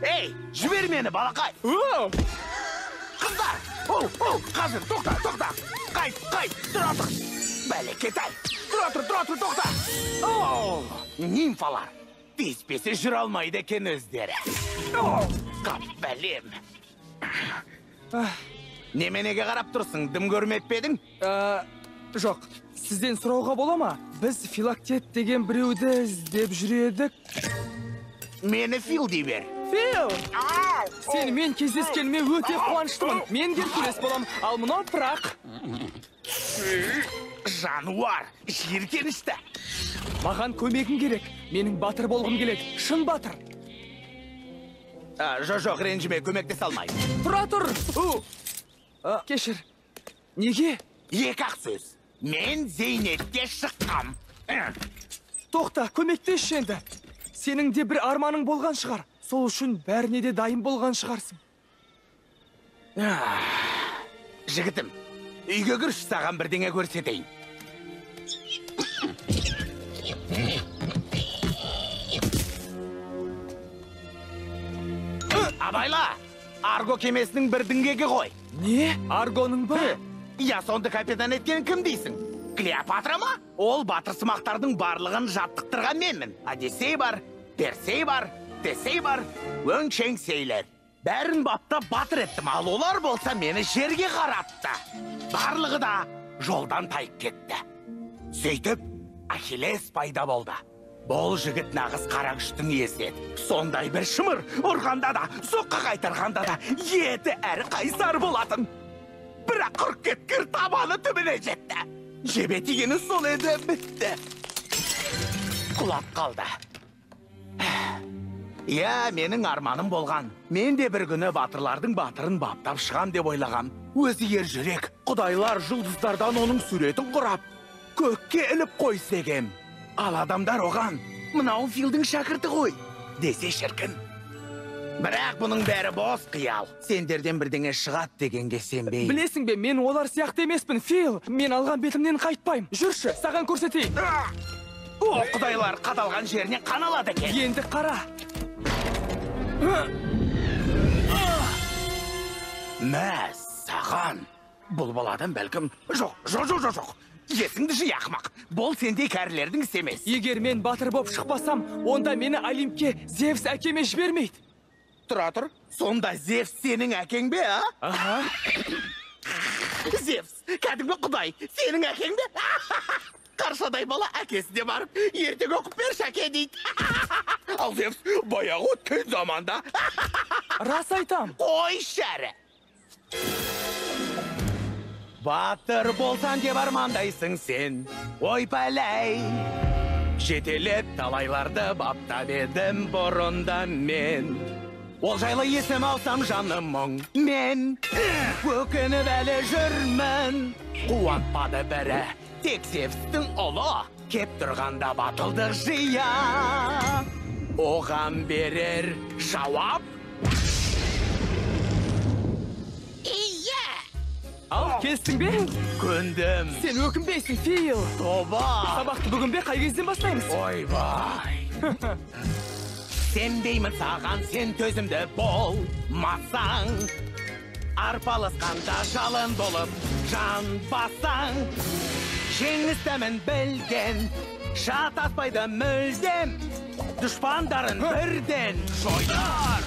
Ей, жібер мені, балақай. Қыздар! Оу, оу, қазір, тоқта, тоқта. Қайт, қайт, тұра тұр. Бәлекет-ай. Тұра тұр, тұра тұр, тоқта. Оу, нимфалар. Тиіспесе жүре алмайды екен өздері. Оу, қап бәлем. Неменеге қарап тұрсың, дым көрмеп пе едің? Жоқ, сізден сұрауға бола ма? Біз Филактет деген біреуді іздеп жүр едік. Мені Фил дей бер. Фил! Сенімен кездескеніме өте қуаныштымын. Мен Геркулес болам, ал мынау Пырақ. Жануар, жиіркенішті. Маған көмегің керек. Менің батыр болғым келеді. Шын батыр. Жоқ, ренжіме, көмектесе алмаймын. Тұра тұр! Кешір. Неге? Екі-ақ сөз. Мен зейнетке шыққам. Тоқта, көмектесші енді. Сенің де бір арманың болған шығар. Сол үшін бәріне де дайын болған шығарсың. Жігітім, үйге кірші, саған бірдеңе көрсетейін. Абайла, Арго кемесінің бір діңгегі ғой. Не? Аргоның ба? Ясонды капитан еткен кім дейсің? Клеопатра ма? Ол батырсымақтардың барлығын жаттықтырған менмін. Одиссей бар, Персей бар, Тесей бар, өңшең сейлер. Бәрін баптап батыр еттім, ал олар болса мені жерге қаратты. Барлығы да жолдан тайып кетті. Сөйтіп, Ахиллес пайда болды. Бұл жігіт нағыз қара күштің иесі еді. Сондай бір шымыр, ұрғанда да, соққы қайтарғанда да еті әрі қайсар болатын. Бірақ құрық кеткір табаны түбіне жетті. Жебе тигені сол еді, бітті. Құлап қалды. Иә, менің арманым болған. Мен де бір күні батырлардың батырын баптап шығам деп ойлағам. Өзі ер жүрек, құдайлар жұлдыздардан оның суретін құрап, көкке іліп қойса егем. Ал адамдар оған, мынау Филдің шәкірті ғой, десе шіркін. Бірақ бұның бәрі бос қиял. Сендерден бірдеңе шығады дегенге сенбеймін. Білесің бе, мен олар сияқты емеспін, Фил. Мен алған бетімнен қайтпаймын. Жүрші, саған көрсетейін. О, құдайлар қадалған жерінен қан алады екен. Енді қара. Мәссаған. Бұл баладан бәлкім... Жоқ, жоқ, жоқ, жоқ. Есіңді жи, ақымақ. Бұл сендей кәрілердің ісі емес. Егер мен батыр боп шықпасам, онда мені Олимпке Зевс әкеме жібермейді. Тұра тұр, сонда Зевс сенің әкең бе, а? Аха. Зевс, кәдімгі құдай, сенің әкең бе? Қаршадай бала әкесіне барып, ертек оқып берші, әке дейді. Ал Зевс баяғы өткен заманда. Рас айтам. Қойшы әрі. Батыр болсан деп армандайсың сен, ой пәләй. Жетелеп талайларды баптап едім бұрында мен. Ол жайлы есім алсам жаным мұң мен. Өкініп әлі жүрмін. Қуантпады бірі, тек Зевстің ұлы. Кеп тұрғанда батылдық жия. Оған берер жауап. Ал, келістің бе? Көндім. Сен өкінбейсің, Фил. Тоба. Сабақты бүгін бе, қай кезден бастаймыз? Ойбай. Сенбеймін саған, сен төзімді болмасаң. Арпалысқанда жалын болып жанбасаң. Жеңіс дәмін білген, шатаспайды мүлдем. Дұшпандарын бірден жояр.